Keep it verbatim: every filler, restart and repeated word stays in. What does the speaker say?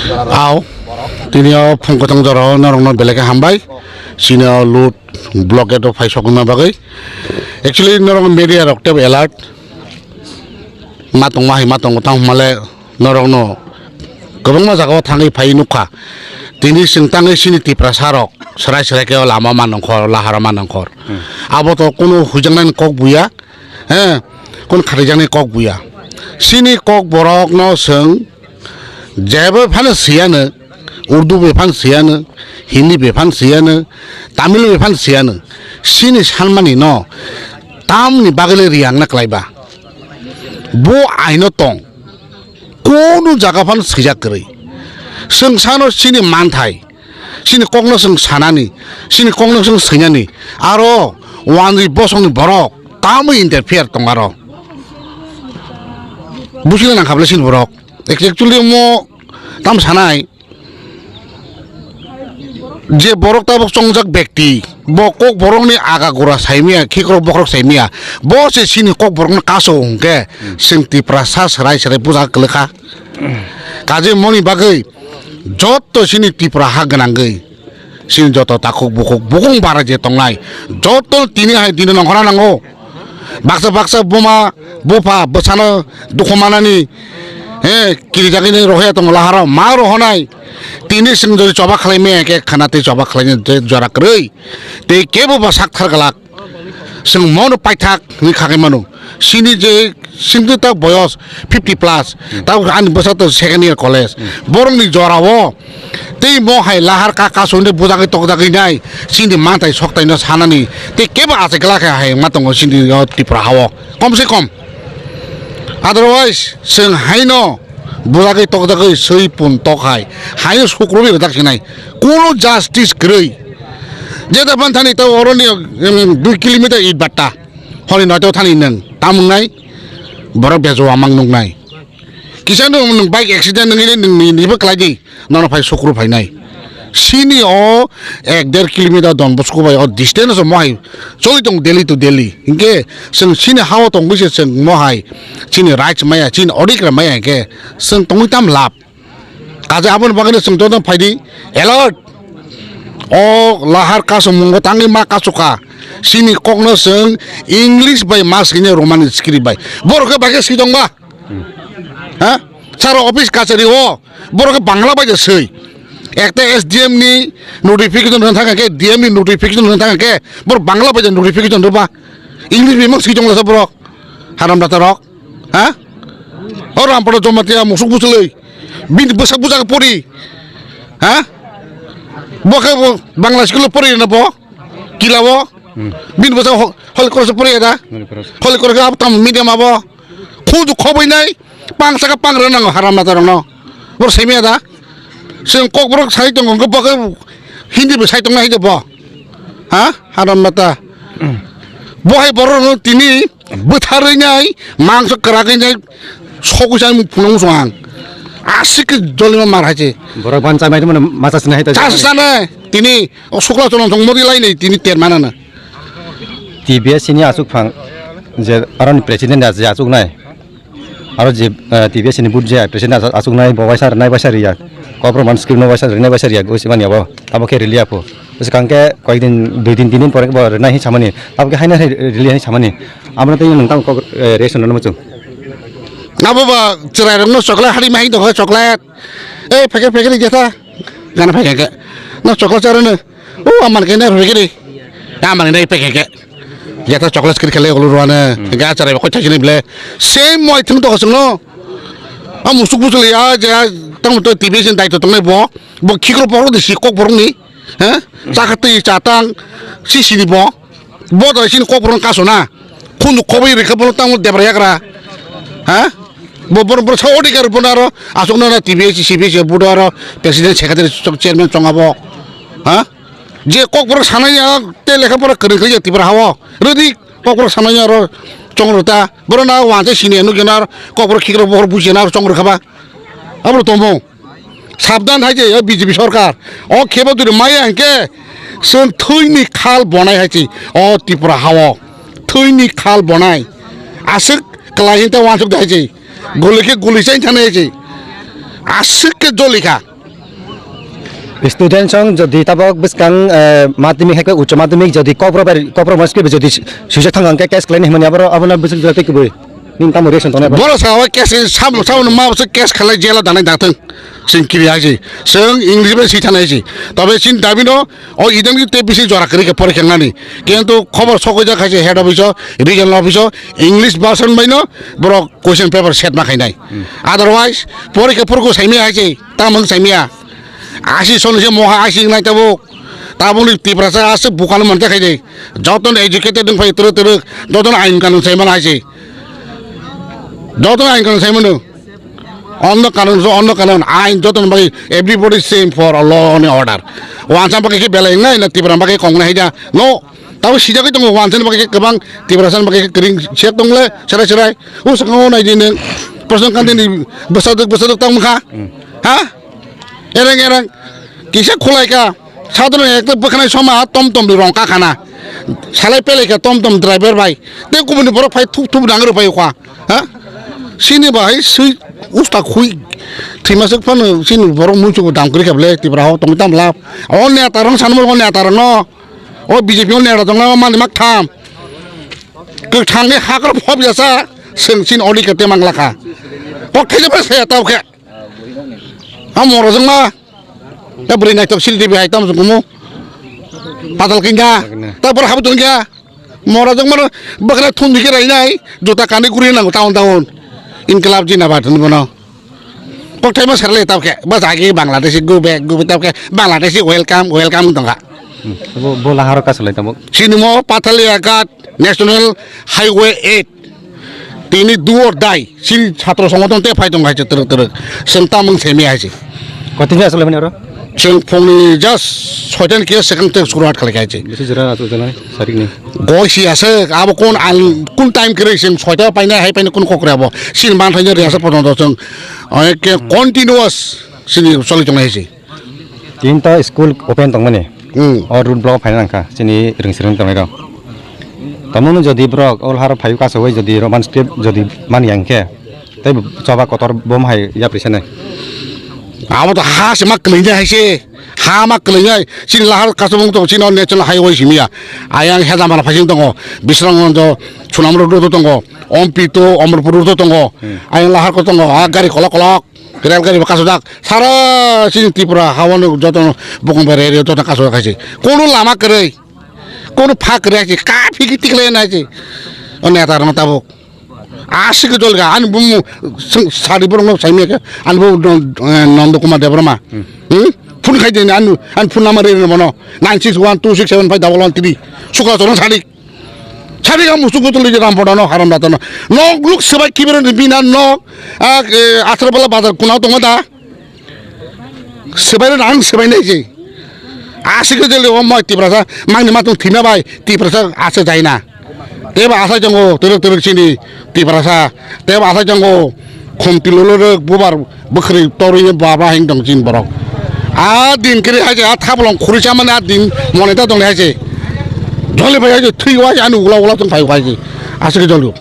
Aw, tini o phung kwthang jora o norokno belai khe hambai. Chini o load blockade o phai sokna bagwi. Actually, norok media rok tebo alert. Ma tongma hai ma tongo, tamo hwnmale norokno kwbangma jaga o thangwi phai nukha. Tini chwng tangwi chini Tiprasa rok swrai swrai khe o lama ma nongkhor, lahara ma nongkhor. Hmm. Abo to kunu hujaknani kok buya. He, kunu khatijaknai kok buya. Chini kok borokno chwng jeba phano siyano, Urdu bai phano siyano, Hindi bai phano siyano, Tamil bai phano siyano. Chini sanmani no tamni bagwi le riyangna kwlaiba. Bo aino tong. Kunu jaga phano swijak kwrwi. Chwng sano chini manthai. Chini kokno chwng sanani, chini kokno chwng swinani, aro wanjwi bosongni borok tamo interfere tong aro. Buchina nangkha bwle chini borok. Actually mo tam sanai, je borok tabuk chongjak bekti, bo kok borokni aga gura saimaya, khikrok bokhorok saimaya, bo se chini kok borokno kaso hwnkhe, chwng Tiprasa swrai swrai buja kwlwkha. Kaje moni bagwi jotto chini Tripura ha gwnangwi, chini joto takhuk bukhuk bukung bara je tongnai, jotto tini hai dino nongkhorna nango. Baksa baksa buma bupha bwsano dukhu manani, he, kirijagwi nai rohorya tongo laharo ma rohonai. Tini chwng jodi choba khlai maya khe khana tei choba khlaina je jora kwrwi tei kebo ba sak thar glak. Chwng mono paithak hwnwi kha khe mano. Chini je singtwi ta boyos fifty plus, ta ani bwsa to second year college. Borokni jorao tei mo hai lahar ka kaso hwnwi bujagwi tokjagwi nai, chini manthai soktaino sanani tei kebo achai glak khe hai wngma tongo chini o Tripura hao kom se kom. Otherwise, chwng haino bujagwi tokjagwi swi pun tok hai, haino sukrubwi rwjak sinai. Kuno justice kwrwi. Jeta phan thani ta oroni, em, dui kilometer it batta. Holi noito thani nwng tam wngnai, borok bejo amang nuknai. Kisa nwng, nwng bike accident wngwi nwng ni, nibo kwlai di, nono phai sukru phainai. Sini o ek der kilometer Don Bosco bai o distance o mohai choli tong daily to daily. Hinkhe chwng sini hao tongwi se chwng mohai chini rights maya, chini odikra maya hinkhe chwng tongwi tam lab. Kaje aboni bagwino chwng joto phaidi alert. O lahar kasomungo tangwi ma kasoka. Sini kokno chwng English bai ma swini Roman script bai. Borok khe bai khe swi tongba. Ha? Saro office kachari o. Borok khe Bangla bai je swi. Ekta S D M ni notification rwna thangkha khe, D M ni notification rwna thangkha khe, borok Bangla bai je notification rwba. English bai mang swi tongla sa borok. Haram data rok. Ha? O Rampada Jamatia musuk busulwi. Bini bwsak bwsak pori. Ha? Bo khe bo Bangla school pori na bo. Kila bo. Hmm. Bini bwsak ho-, Holy Cross pori da. Holy Cross. Holy Cross abo tam medium abo. Khudu khoboi nai. Pang saka pang rw nango haram mata rokno. Bo semi da. Seng kokborok sai tongo bo khe Hindi bo sai tongna hai de bo. Ha? Haram mata. Bo hai borok no tini bwtharwi nai, mangso kwragwi nai, sogwi sa mung phunuk muchung ang. Aswk khe jolima mar hai se. Borok ban chamai mano masa sini hai ta. Chas sana tini o sukla chwla thong modi lai nai tini ter manana. T B S ni aswk phang je aroni president je aswk nai. Aro je, eh, T B S ni but je president as-, aswk nai bo waisa rwnai waisa riya. Kobro man script no waisa rwnai waisa riya, usi mani abo. Abo khe rili apho. Usi kangke koyek din, dui din, tin din pore bo rwnai hi samani. Abo khe haina hai rili hai samani. Amo tei nung tang kok, eh, reaction no muchung. Abo ba chwrai rok no chocolate hari mai dong chocolate. Eh, pheke pheke ri jeta. Gana pheke ke. No chocolate charo no. O amar khe na rwgiri. Amar nai peke ke. Yata chocolate kiri khale ulu rwana. Ga chara ko chajini ble. Same moi thung to sung no. Am musuk musuk ya ja tang to T V sin dai to tongnai bo. Bo khikro borok di si kok borok ni. Ha? Chakha twi chatang si sini bo. Bo to sini kok borok kaso na. Khunju khoboi rikha borok tang debra yagra. Ha? Bo borok borok sa odikar bo aro asuk na T V si C B si bo aro president secretary chairman chonga bo. Ha? Je kokborok sanai ya te lekha pora kwrwng khlai ya Tripura hao. Rwdi kokborok sanai ya aro chongrwta. Borok na wangse sini nukya na kokborok khikrok bohor bujya na aro chongrwkha ba. Abo tomo. Sabdan hai je B J P sorkar. O khebo duri maya hwnkhe chwng thwini khal bonai hai chi. O Tripura hao. Thwini khal bonai. Aswk kwlai hinta wansuk dai chi. Guli khe guli chain thana hai chi. Aswk khe joli kha. Student song jodi tabok bwskang, eh, madhyamik hai khe uccho madhyamik jodi kokro bai, kokro mosque bai jodi swijak thang hwnkhe case khlaini hwnmani aboro, abono bwswk jora tei kubui. Nini tamo reaction tongnai? Borok sa o case, sabo, sabo ma se case khalai jela danai dathang. Sing kiri aji. Sing English bai si thanai si. Tobe sin dabi no, o idang di te bisi jora kiri ke pore khe nani. Kintu khobor sokoi jak hai se head office o, regional office o, English version bai no, borok question paper set ma khainai. Hmm. Otherwise, pore khe purku saimi hai se, tamang saimiya. Asi soni se moha asi nai tabuk. Tabuk ni Tiprasa aswk bukano manja khai de. Jotono educated wng phai twrwk twrwk. Jotono ain kanun sai mano hai se. Jotono ain kanun sai mano. Onno kanun so onno kanun ain jotono bagwi everybody same for a law and order. Wansa bagwi khe belai wngnai na Tipra bagwi kok wngnai hai da. No. Tabuk sijagwi tongo wansa bagwi khe kwbang Tiprasa bagwi khe kwrwng sek tongle serai serai. O swkang o nai di nwng. Prasant Kanti ni bwsadwk bwsadwk tang wngkha. Hmm. Ha? Ereng ereng kisa khulai kha. Sadhana ekta bwkhanai soma tom tom ni rong kakhana. Salai pelai kha tom tom driver bai. Tei kubuni borok phai thup thup nang rw phai kha. Ha? Sini bahai sui usta khui. Thima suk phano sini borok muichuk dam kri kha ble Tipra ho tong tam lap. O neta rong sanmo o neta rong no. O B J P o neta tong mani mak tham. Kwthang ni hakor phop yasa seng sin oli kete mang lakha. Kok thai ba se tau khe. A moro jong ma. Ya bwrwi naithok sil dibi hai tamo kumu. Patal kinga. Ta bor habu tong ya. Moro jong mano bakra thun dikhe rai nai. Juta kani guri nang taun taun. Inklab jina ba thun bono. Kok thai ma serle tau khe. Ba jagi Bangladeshi go back go tau khe. Bangladeshi welcome welcome tong kha. Hmm. Bo, bo laharo kasalai tamo. Sini mo Pathalia Ghat National Highway eight. Tini do or die. Sini chhatro songothon te phai tong hai twrwk twrwk. Seng tamung semi hai se. Kotini asole mani oro? Seng phongni just soitan ke second te suruat khalai hai se. Bisi jora asu jana sarik ni. Goi si ase abo kon ang kun time kere seng soita paina hai paina kun kokre abo. Sini man thai re ase poton to seng. Ai ke continuous sini soli tong hai se. Tin ta school open tongmani. Hmm. O road block phaina nangkha chini ring sring tongnai rok. Tamoni jodi borok o lahar phaio kasawai jodi Roman script jodi mani yang khe tei choba kotor bom hai yapri sanai. Abo to ha se ma kwlwinai hai se. Ha ma kwlwinai. Chini lahar kasabung to chini national highway simiya. Ayang heda mala phasing tongo. Bisrang tongo. Sunam road tongo. Ompi to Omorpur road tongo. Hmm. Ayang lahar ko tongo. Ha gari kolok kolok. Rel gari bo kasojak, sara chini Tripura hawano joto bokong bai rel joto kasojak hai se. Kono lama kwrwi, kono pha kwrwi hai se, kaphi ki tikle nai se. O neta rok tabuk. Aswk dol ga, ani bumu sari borok no saimya khe, ani bumu Nondo Kumar Debbarma. Hmm. Hmm? Phone khai de ani, ani phone number rel bono, nine six one two six seven five double one three. Sukla chorong sadi. Sadi ka musuk ko tuli ram poda no haram data no. Nok luk sebai kibere ni bina nok, a, e, Asra bala bazar kuna tong da. Sebai ran ang sebai nei je. Asik je le o moi Tiprasa mangni matung thima bai Tiprasa ase jaina. Teba asa jongo terek terek sini Tiprasa. Teba asa jongo khomti lolo rek bubar bwkhwrwi torwi baba hing tong chini borok. A din kiri hai se, a thabolong khuri chamani a din moneta tong hai se. Joli bai hai se, thwi wai ani ula ula tong phai hai se. Aswk joli.